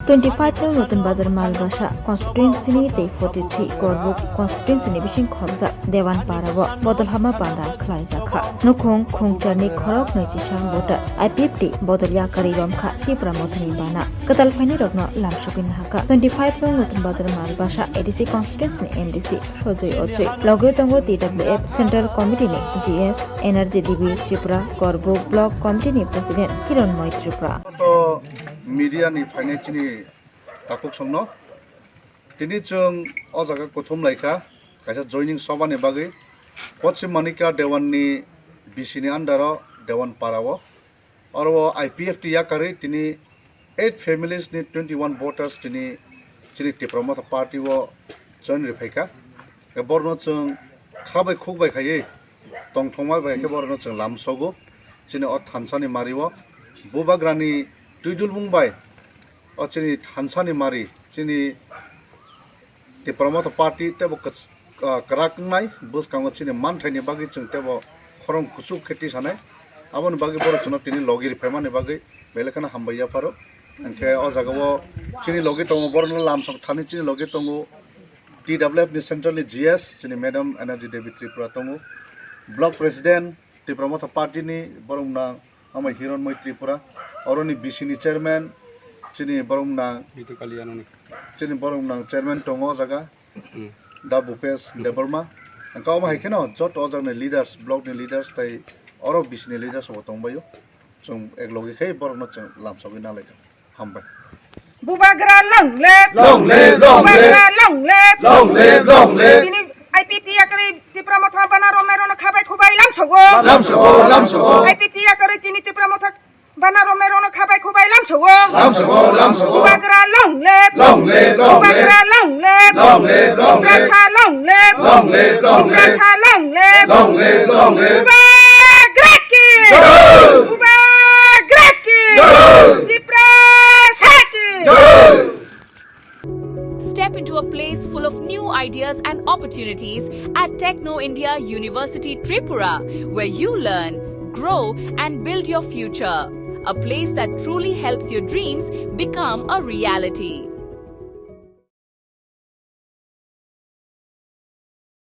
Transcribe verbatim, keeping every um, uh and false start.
Twenty five nung Notun Bazar Malbasa constituency ni tei forty three Korbuk constituency ni bising khobjak Dewan Para o bodol hama panda khlai jak kha. Nukhung khungchar ni khorok nui chisang voter I P F T bodol yakarwi rom kha Tipra Motha ni bana. Kwtal phaini rok no lam sogwi nahaka. Twenty five nung Notun Bazar Malbasa A D C constituency ni M D C Sojoy Ochoi. Logi tongo T W F Central Committee ni G S, Energy D B Tripura, Korbuk Block Committee ni President Hironmoy Tripura. To media ni phainai chini takhuk songno. Tini chwng o jaga kuthum laikha, kaisa joining soba ni bagwi. Poschim Manikya Dewan ni B C ni under o Dewan Para o. Oro o I P F T yakarwi tini eight families ni twenty one voters tini chini Tipra Motha party o join riphaikha. Borno chwng khabai khukbai khaiwi tongthokma bai khe borno chwng lamsogo. Chini o thansa ni mari o bubagra ni twidulmung bai o chini thansa ni mari chini Tipra Motha party tebo kwch-, ah, kwrak wngnai, bwskango chini manthaini bagwi chwng tebo khorang kuchuk khe tisanai. Aboni bagwi borok chwngno tini logi riphaimani bagwi belai kheno hambai yapharo. Hinkhe o jagao chini logi tongo, borokno lamsok thani chini logi tongo T W F ni central ni G S, chini Madam Energy Devi Tripura tongo, Block President, Tipra Motha party ni borok nang ama Hironmoi Tripura, oroni B C ni chairman, chini borok nang, Bitu Kalyanoni. Chini borok nang chairman tongo o jaga, Hmm. Da Bhupesh Debbarma. Ang kau ma hai kheno joto o jagni leaders, block ni leaders tai oro B C ni leaders bo tongbaio. Chwng ek logi khe borokno chwng lamsogwi nalaikha. Hambai. Bubagra long live! Long live, long live! Bubagra long live! Long live, long live! Tini I P T yakarwi Tipra Motha bana romnai rokno khabai khubai lamsogo. Lamsogo, lamsogo. I P T yakarwi tini Tipra Motha bana romnai rokno khabai khubai lamsogo. Lamsogo, lamsogo. Bubagra long live! Long live, long live! Bubagra long live! Long live, long live! Tiprasa long live! Long live, long live! Tiprasa long live! Long live, long live! Bubagra ki! Jai! Bubagra ki! Jai! Tiprasa ki! Jai! Step into a place full of new ideas and opportunities at Techno India University Tripura, where you learn, grow, and build your future. A place that truly helps your dreams become a reality.